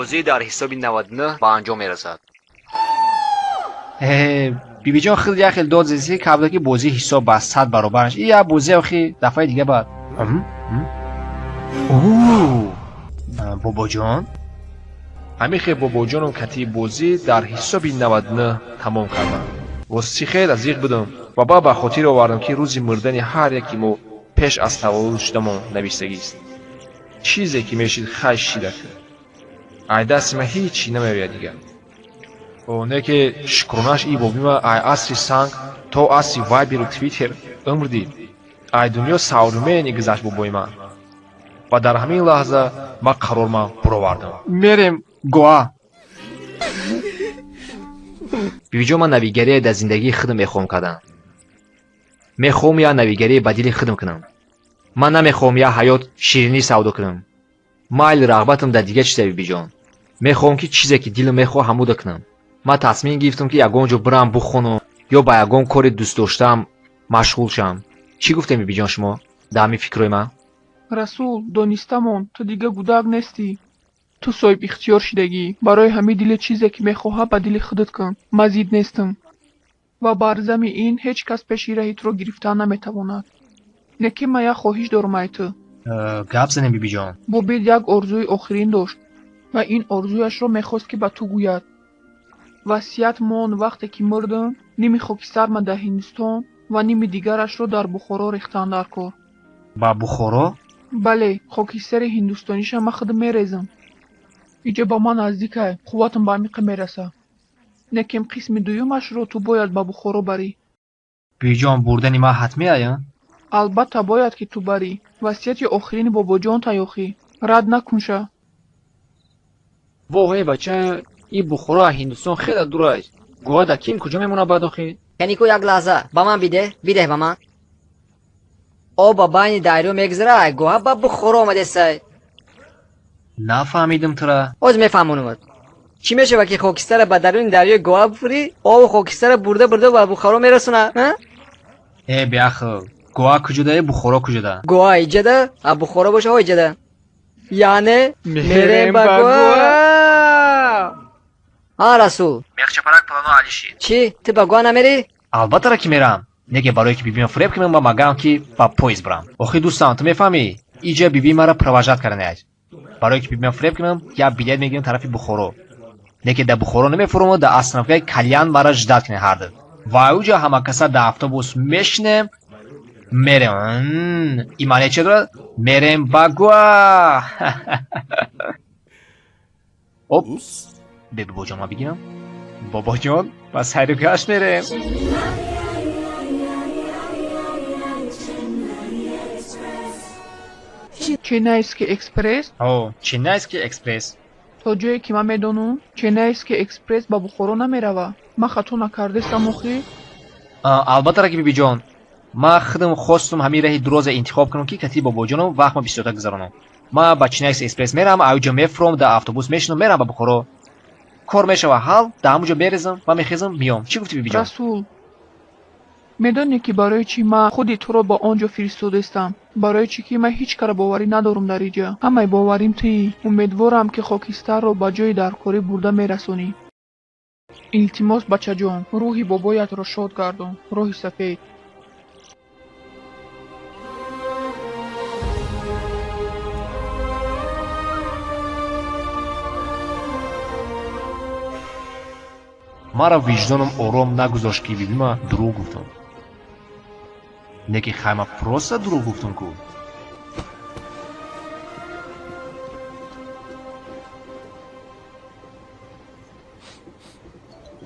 Бозӣ дар ҳисоби 99 ба анҷом мерасад. Бибиҷон хел як хел дод зеси кабда ки бозӣ ҳисоб ба 100 баробараш. И як бозӣ охи дафъаи дига баъд. Бобоҷон? Ҳамин хел бобоҷоном катии бозӣ дар ҳисоби 99 тамом кардам. Рости хеле зиқ будам ва баъд ба хотир овардам, ки рӯзи мурдани ҳар яки мо пеш аз таваллуд шудамон навистагист. Чизе ки мешид хай шида кун. Ай дасти ман ҳеҷ чӣ намеояд дигар. Не ки шукронаш и бобима ай асри санг то асри вайберу твиттер умр дид. Ай дунё саврумени гузашт бобои ман. Ва дар ҳамин лаҳза ман қарормам буровардам. Мерем Гоа. Бибиҷон, ман навигарие дар зиндагии худам мехоҳам кардан. Мехоҳам як навигарие ба дили худам кунам. Ман намехоҳам як ҳаёт ширинӣ савдо кунам. Майл рағбатам дар дигар чизе, бибиҷон. Мехоҳам ки чизе ки дилам мехоҳад ҳамуда кунам. Ман тасмим гирифтам, ки ягон ҷо бирам бухонам ё ба ягон кори дӯстдоштаам машғул шавам. Чӣ гуфтем, бибиҷон, шумо дар ҳамин фикрҳои ман? Расул, донистамон, ту дига гудак нестӣ. Ту соҳиб ихтиёр шидагӣ. Барои ҳамин дили чизе ки мехоҳад ба дили худат кун. Ман зид нестам. Ва бар зами ин ҳеҷ кас пеши раҳи туро гирифтан наметавонад. Лекин ман як хоҳиш дорам ай ту. Гап занем, бибиҷон. Бобит як орзуи охирин дошт ва ин орзуяшро мехост ки ба ту гӯяд. Васият монд, вақте ки мурдам, ними хокистарма дар Ҳиндустон ва ними дигарашро дар Бухоро рехтан дар кор. Ба Бухоро? Бале, хокистари ҳиндустониша ман худам мерезам. Иҷо ба ман наздикай, қувватам ба амиқа мераса. Лекин қисми дуюмашро ту бояд ба Бухоро барӣ. Бибиҷон, бурдани ман ҳатмӣ ая? Албатта бояд ки ту барӣ. Васияти охирини бобоҷон таёхӣ. Рад накунша. Воҳ, эй бача, ин Бухоро аз Ҳиндустон хеле дур аст. Гоа дар ким куҷо мемонад баъд охи? Канику як лаҳза, ба ман бидеҳ, бидеҳ ба ман. Об ба байни дарё мегузарад, Гоа ба Бухоро омадесай. Нафаҳмидам тура. Ҳоз мефаҳмонамад. Чӣ мешавад ки хокистара ба даруни дарёи Гоа бифурӣ, обу хокистара бурда бурда ба Бухоро мерасонад, ҳа? Э, беақл. Гоа куҷода, Бухоро куҷода? Гоа иҷада, а Бухоро боша ҳо иҷада. Яъне мерем ба Гоа. Ҳа, Расул. Мехчапарак плано алиши. Чӣ, ту ба Гоа намерӣ? Албаттара ки мерам. Неге барое ки бибима фиреб кунам ва магам ки ба поезд бирам. Охи дӯстам, ту мефаҳмӣ? Иҷа биби мара провожать карданеаст. Барое ки бибима фиреб кунам, як билет мегирам тарафи Бухоро. Неке дар Бухоро намефурому, дар остановкаи Кальян мара ждать кунед ҳарду. Ва уҷа ҳамакаса дар автобус мешинем, мерем. Ин маъне че дорад? Мерем ба Гоа. Оп, бе бобоҷон ман бигирам. Бобоҷон, ба сайру гашт мерем. Ченайский экспресс? Ҳо, Ченайский экспресс. То ҷое ки ман медонам, Ченайский экспресс ба Бухоро намерава. Ман хато накардестам охи? Албаттара ки бибиҷон. Ман худам хостум ҳамин раҳи дуроза интихоб кунам, ки кати бобоҷоном вақтма бисёртар гузаронам. Ман ба Ченайский экспресс мерам, аёҷо мефуром, дар автобус мешинам, мерам ба Бухоро. Кор мешава ҳал, дар ҳамон ҷо мерезам ва мехезам, миём. Чӣ гуфтӣ, бибиҷон? Расул, медонӣ ки барои чӣ ман худи туро ба он ҷо фиристодестам? Барои чӣ ки ман ҳеҷ кара боварӣ надорам дар иҷа. Ҳамаи боварим туӣ. Умедворам ки хокистарро ба ҷои даркорӣ бурда мерасонӣ. Илтимос, бачаҷон, рӯҳи бобоятро шод гардон. Роҳи сафед. Маро виҷдоном ором нагузошт, ки бибима дурӯғ гуфтам. Не ки хайма просто дурӯғ гуфтам ку.